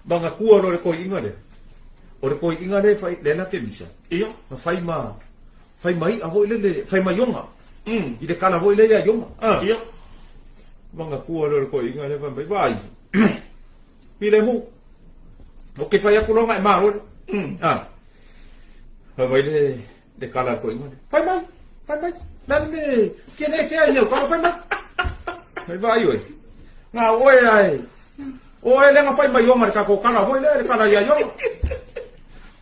Magatua loa le toeaina lea. O le toeaina lea e fai, lea la te misa. Ia. Na fai ma, fai ma i'a foi lele, fai ma Iona. I le kala foi lea ia Iona. Ia. Magatua loa le toeaina lea fai mai, vaai, filemu, ou te fai atu loa ona e malo lea. Fai mai le, le kala a le toeaina lea, fai mai, fai mai, le a le mea, ke le kea i leu kala, fai mai. Fai vaai oe, na o oe lava e, O oe lea na fai mai Iona i le tatou kala foi lea, le kala ia Iona.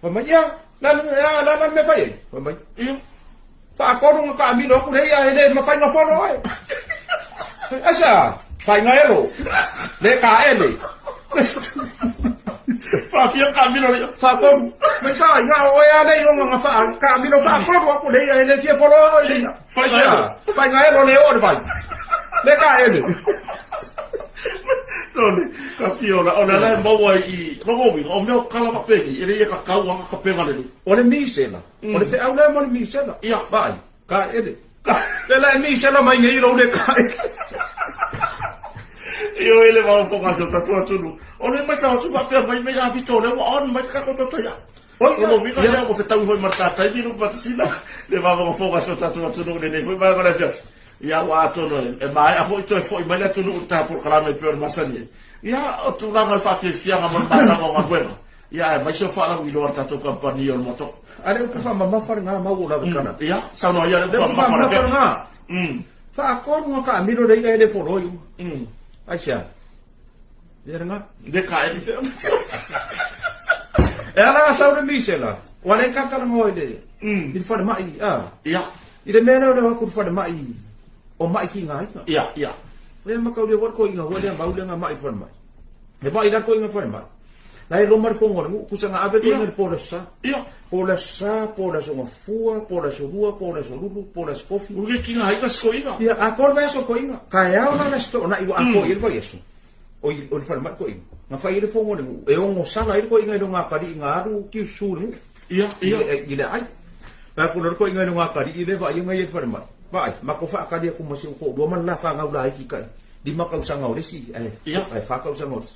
Fai mai, ia, le a le, a, le a le mea fai ai? Fai mai, ia, faatolu na taamilo atu le ia, e le mafai na folo oe. Aisea? Faiga elo, le taele. Faafia taamilo le ia. Faatolu. Mai fai, na o oe lava le Iona na faa, taamilo faatolu atu le ia, e le fia folo oe le ia. Faiga elo. Faiga elo le oo le vai. Le taele. Lole, ka fiola, o le ala e maua i logo uiga, o mea o kala faapeni, e le ia ka kau anga ka pega lelei. O le misela, o le feau lea mo le misela. Ia. Vaai, taele. Le la e misela mai nei lou le taele. Io e le maofoga se o tatou atunuu. O le matau atu faapea mai mai a Vito lea ua on mai le tatou toto ia. Oi, O lo uiga lea ua fetaui foi ma le tatai ni patasina le maofoga se o tatou atunuu lenei foi vaega o le afiafi. Ia ua atonu e maea foi toe foi mai le atunuu i le ta polokalame e pei ona masani ai. Ia o tulaga o le faafiafiaga ma le mataga o galuega. Ia aemaise o faalauiloa a le tatou kamupani o le moto. A le upu faamamafa lena mau o lava tala. Ia, saunoa ia le upu Le upu faamamafa faamamafa lena. Faatonu na taamilo le i'a e le foloi uma. Aisea? Ia lena. Le ka e. E ala a sau le misela, ua le kakalanoa i le, i le falemai, a. Ia. I le mea lea o le o atu i le falemai o ma'i tigaina. Ia, ia. Lea mataulia ua le toeaina ua lea mau lea na ma'i i le falemai. E ma'i la le toeaina i le falemai. La e loma le fono a le nuu, pusa na ave le toeaina i le po o le aso Sa. Ia. Po o le aso Sa, po o le aso Gafua, po o le aso Lua, po o le aso Lulu, po o le aso Kofi. Ua le tigaina si toeaina. Ia, atoa le vaiaso o le toeaina. Taeao la le aso Toonai ua atoa i ai le vaiaso. O i o le falemai toeaina. Na fai ai le fono a le nuu, e ogosala ai le toeaina i lona atalii na alu kiusu i le nuu. Ia, ia. I le aai. Fai atu loa le toeaina i lona atalii lea vaai na ia i le falemai. Vaai, matou faatali atu ma si ou toalua ma le la fanau laiti tai 5 tausaga o le isi ae Ia. ae 4 tausaga o le isi.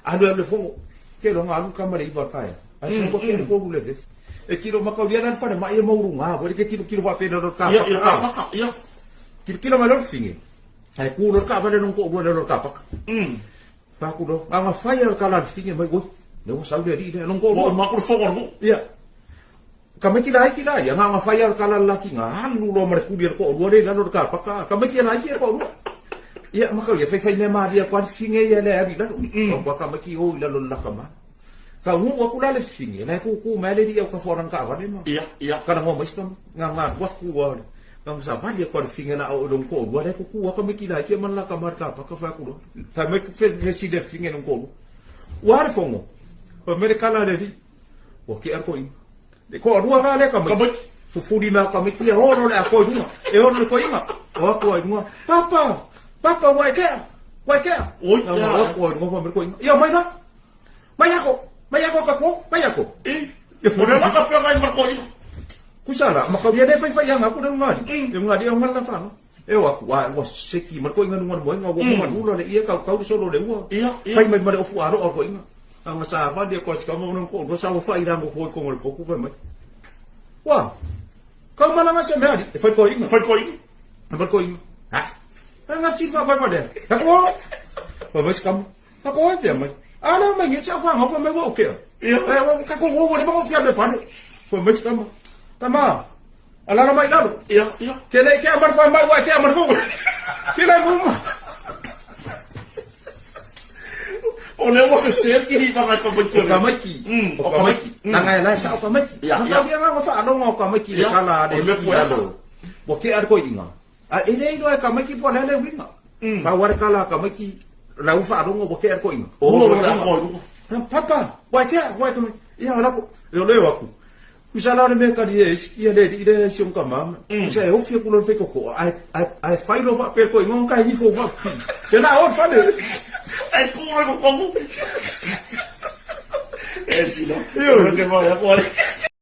Alu e alu le fono, ke loa na alu le tama i le 9 o le taeao. Ae sau ua tea le 3 le afiafi. E tilo mataulia la le falemai e maualuga foi le ke tilotilo faapena loa le Ia, ia, kapaka. kapaka, ia. Tilotilo mai loa le fine, ae tu loa le taavale lona toalua i lalo o le kapaka. Fai atu loa, na ona fai lava o le tala a le fine mai, oi, lea ua sau le alii lea, lona Ua toalua. uma atu le fono a le nuu. Ia. Tamaiti laiti la ia, na ona fai lava o le tala a le laki na alu loa ma le tuli a le toalua lea i lalo o le kapaka. Tamaiti laiti e toalua. Ia, ma kau ia, faifai mea malie atu lava le fine ia lea e alu i lalo. O atu lava tamaiti o i lalo o le laka ma. Taunuu atu la le fine, la e tūtū mai lava le alii au tafa o lana taavale ma. Ia, ia. Talanoa mai si tama. Na ona alu atu lava na ona savali atu lava le fine na o i lona toalua, la e tūtū lava tamaiti laiti ia ma le laka ma le kapaka, fai atu loa. Fai mai fesili a le fine i lona toalua. Ua a le fono? Fai mai le tala a le alii. Ua kea le toeaina. Le toalua la lea tamaiti. Tamaiti. Fufuli mai au tamaiti ia, o loa le atoa i luga. E ono le toeaina. O atu ai i luga, Papa! Papa, ua e kea! Ua e kea! Oi, Na ona o atu ai i luga fai mai le toeaina. Ia mai la! Mai ako! Mai ako ka ko! Mai ako! E, o le ala ka pea ngai ma le toeaina. Kusa la, ma kau ia le faifai anga aku le unga ali. Le unga ali e unga le whanau. E o aku, a ua seki ma le koinga nunga le moenga, ua moa lula le ia kau kau le solo le ua. Ia, ia. Fai mai ma le ofu aro o koinga. Anga sa vali e koa sika mo ko ko sa wa i rango ko ko le poku fai mai. Wa. Kau malanga se mea ali, e fai koinga. Fai koinga. E fai koinga. Ha. Anga ti fa fai mai. Ha ko. Fai mai sika mo. Ka ko e fea mai. A lea mai nge te au whangau fai mai ua o kea. Ia. E o ka ko o le mako fia me pane. Fai mai tama. Tama. Alala mai lalo. Ia, ia. Ke le ke amar fai mai ua ke amar ko. Ke le mu. O lea ua sese ki hi whangai ka maiki. O ka maiki. O ka maiki. Na ngai lai sa o ka maiki. Ia, Na ia. ka nga nga wha o ka maiki le Ia. kala O le le ki koe lalo. Ua ke ar ko inga. A e le iloa e ka maiki po le le winga. Pa ua le kala ka maiki la ufa alongo ua ke ar ko inga. O le ako i luga. Papa, wai kea, wai tome. Ia o lako, e o leo aku. Kusa la le mea kari e isi, ia le li le isi o ka mama. Kusa e ofi aku lo le koko, ai ai ai whai lo wa pe ko inga kai ni fo wa. Ke na o fale. Ai kū le ko kongu. E sila. Io. Ke mai ako ai.